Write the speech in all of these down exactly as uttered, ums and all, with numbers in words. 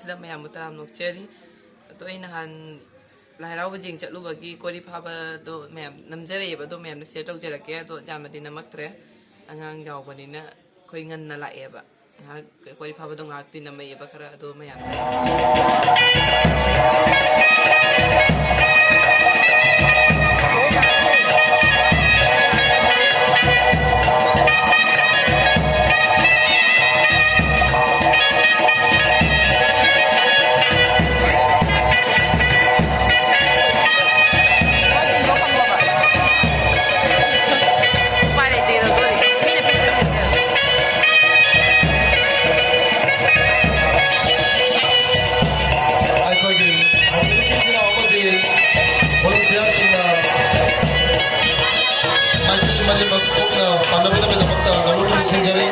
ꯁꯤꯗ ꯃꯌꯥꯝꯕꯨ ꯇꯔꯥꯝꯅ ꯑꯣꯛꯆꯔꯤ꯫ ꯑꯗꯣ ꯑꯩ ꯅꯍꯥꯟ ꯂꯥꯏ ꯍꯔꯥꯎꯕ ꯌꯦꯡ ꯆꯠꯂꯨꯕꯒꯤ ꯀꯣꯔꯤ ꯐꯥꯕꯗꯣ ꯃꯌꯥꯝ ꯅꯝꯖꯔꯛꯑꯦꯕ, ꯑꯗꯣ ꯃꯌꯥꯝꯗ ꯁꯤꯌꯔ ꯇꯧꯖꯔꯛꯀꯦ꯫ ꯑꯗꯣ ꯌꯥꯝꯅꯗꯤ ꯅꯝꯃꯛꯇ꯭ꯔꯦ, ꯑꯉꯥꯡ ꯌꯥꯎꯕꯅꯤꯅ꯫ ꯑꯩꯈꯣꯏ ꯉꯟꯅ ꯂꯥꯛꯑꯦꯕ, ꯉꯥꯏꯍꯥꯛ ꯀꯣꯔꯤ ꯐꯥꯕꯗꯣ ꯉꯥꯏꯍꯥꯛꯇꯤ ꯅꯝꯃꯛꯑꯦꯕ ꯈꯔ, ꯑꯗꯣ ꯃꯌꯥꯝꯗ ꯎꯄꯥꯏ ꯂꯩꯇꯦ, ꯂꯧꯊꯣꯛꯑꯗꯤ꯫ ꯃꯤꯅ ꯄꯤꯔꯛꯄꯗꯤ ꯍꯦꯟꯗꯦ꯫ ꯑꯩꯈꯣꯏꯒꯤ ꯑꯃꯗꯤ ꯚꯣꯂꯨꯟꯇꯤꯌꯔꯁꯤꯡꯅ ꯃꯥꯏꯀꯩ ꯃꯔꯤꯃꯛ ꯊꯣꯛꯅ ꯄꯥꯟꯅꯕꯒꯤꯗꯃꯛꯇ ꯒꯧꯔꯕ ꯅꯤꯡꯁꯤꯡꯖꯔꯤ꯫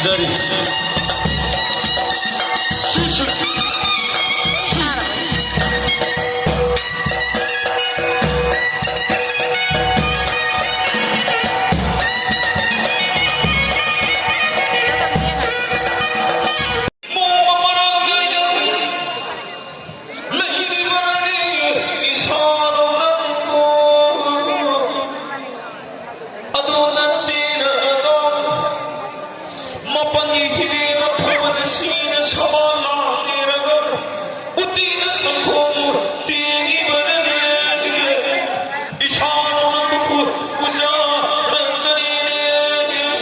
ꯖꯔꯤ꯫ ꯁꯤꯁꯨ꯫ ꯑꯗꯨ ꯅꯠꯇꯦꯅ ꯑꯗꯣ ꯃꯄꯥꯟꯒꯤ ꯍꯤꯔꯦꯟ ꯑꯐꯨꯕꯅ ꯁꯤꯅ ꯁꯕꯥ ꯂꯥꯛꯂꯤꯔꯒ ꯎꯇꯤꯅ ꯁꯪꯒꯣꯝ ꯇꯦꯡꯉꯤꯕꯅꯅꯦ ꯏꯁꯥꯅ ꯀꯨꯖꯥꯔꯛꯇꯔꯦꯅꯦ꯫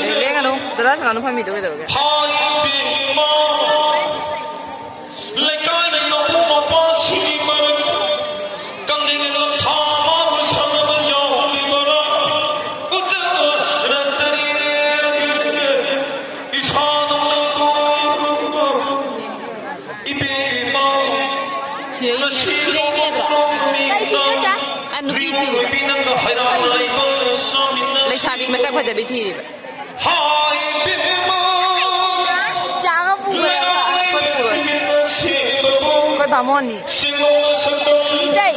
ꯑꯦ, ꯂꯦꯡꯒꯅꯨ꯫ ꯗꯗꯥ ꯁꯥꯟꯅꯅꯨ ꯐꯝꯃꯤꯗꯣ ꯀꯩꯗꯧꯔꯒꯦ? ꯍꯥꯏ ꯏꯕꯦꯝꯃ꯫ ꯂꯩꯀꯥꯏꯅ ꯅꯧꯕ ꯃꯄꯥꯁꯤꯡꯒꯤ ꯃꯔꯛꯇ ꯀꯪꯂꯩꯒꯤ ꯂꯝꯊꯥ ꯃꯥꯕꯨ ꯁꯥꯟꯅꯕ ꯌꯥꯎꯍꯜꯂꯤꯕꯔꯥ? ꯎꯖꯔꯛꯇꯔꯤꯅꯦ ꯏꯁꯥ ꯅꯧꯅ ꯏꯕꯦꯝꯃ꯫ ꯊꯤꯔꯛꯏ-, ꯊꯤꯔꯛꯏ ꯃꯤ ꯅꯠꯇ꯭ꯔꯥ? ꯀꯔꯤ ꯊꯤꯔꯛꯏ ꯅꯆꯥ? ꯑ, ꯅꯨꯄꯤ ꯊꯤꯔꯤꯕ꯫ ꯅꯪꯅ ꯍꯩꯔꯥꯡ ꯂꯩꯕ ꯆꯥꯃꯤꯟꯅꯁꯤ꯫ ꯂꯩꯁꯥꯕꯤ ꯃꯁꯛ ꯐꯖꯕꯤ ꯊꯤꯔꯤꯕ꯫ ꯆꯥꯒ ꯄꯨꯈ꯭ꯔꯦꯕ, ꯑꯩꯈꯣꯏ ꯄꯨꯔꯣꯏ꯫ ꯑꯩꯈꯣꯏ ꯕꯥꯃꯣꯟꯅꯤ꯫ ꯃꯤꯇꯩ꯫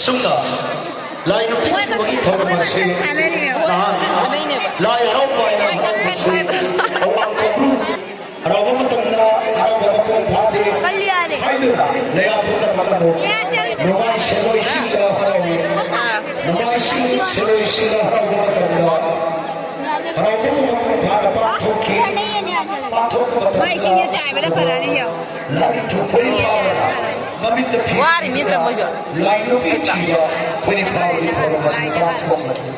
ꯑꯁꯨꯝꯅ ꯂꯥꯏ ꯅꯨꯄꯤ ꯊꯤꯕꯒꯤ ꯊꯧꯔꯝ ꯑꯁꯤ ꯅꯍꯥꯟ ꯂꯥꯏ ꯍꯔꯥꯎꯕ ꯍꯥꯏꯅ ꯍꯔꯥꯎꯕꯁꯨ, ꯑꯋꯥꯡ ꯀꯣꯡꯕ꯭ꯔꯨ ꯍꯔꯥꯎꯕ ꯃꯇꯝꯗ ꯍꯔꯥꯎꯕ ꯃꯄꯨꯡ ꯐꯥꯗꯦ ꯍꯥꯏꯗꯨꯅ ꯂꯩꯕꯥꯛ ꯄꯨꯝꯅꯃꯛꯅ ꯅꯨꯡꯉꯥꯏ ꯁꯦꯜꯂꯣꯏꯁꯤꯡꯗ ꯍꯔꯥꯎꯏ꯫ ꯅꯨꯡꯉꯥꯏꯁꯤꯡ ꯁꯦꯜꯂꯣꯏꯁꯤꯡꯗ ꯍꯔꯥꯎꯕ ꯃꯇꯝꯗ ꯍꯔꯥꯎꯕ ꯃꯄꯨꯡ ꯐꯥꯅ ꯄꯥꯡꯊꯣꯛꯈꯤ꯫ ꯄꯥꯡꯊꯣꯛꯄ ꯃꯇꯝꯗ ꯃꯥꯏꯁꯤꯡꯁꯦ ꯆꯥꯏꯕꯗ ꯐꯔꯅꯤ ꯌꯦꯡꯉꯣ꯫ ꯂꯥꯏꯅꯤꯡꯊꯧ ꯈꯣꯏꯔꯤꯄꯥꯛꯅ ꯃꯃꯤꯠꯇ ꯐꯤ ꯋꯥꯔꯤ ꯃꯤꯗ꯭ꯔ ꯃꯣꯏꯁꯨ꯫ ꯂꯥꯏ ꯅꯨꯄꯤ ꯊꯤꯕ ꯈꯣꯏꯔꯤꯄꯥꯛꯀꯤ ꯊꯧꯔꯝ ꯑꯁꯤ ꯄꯥꯡꯊꯣꯛꯂꯤ꯫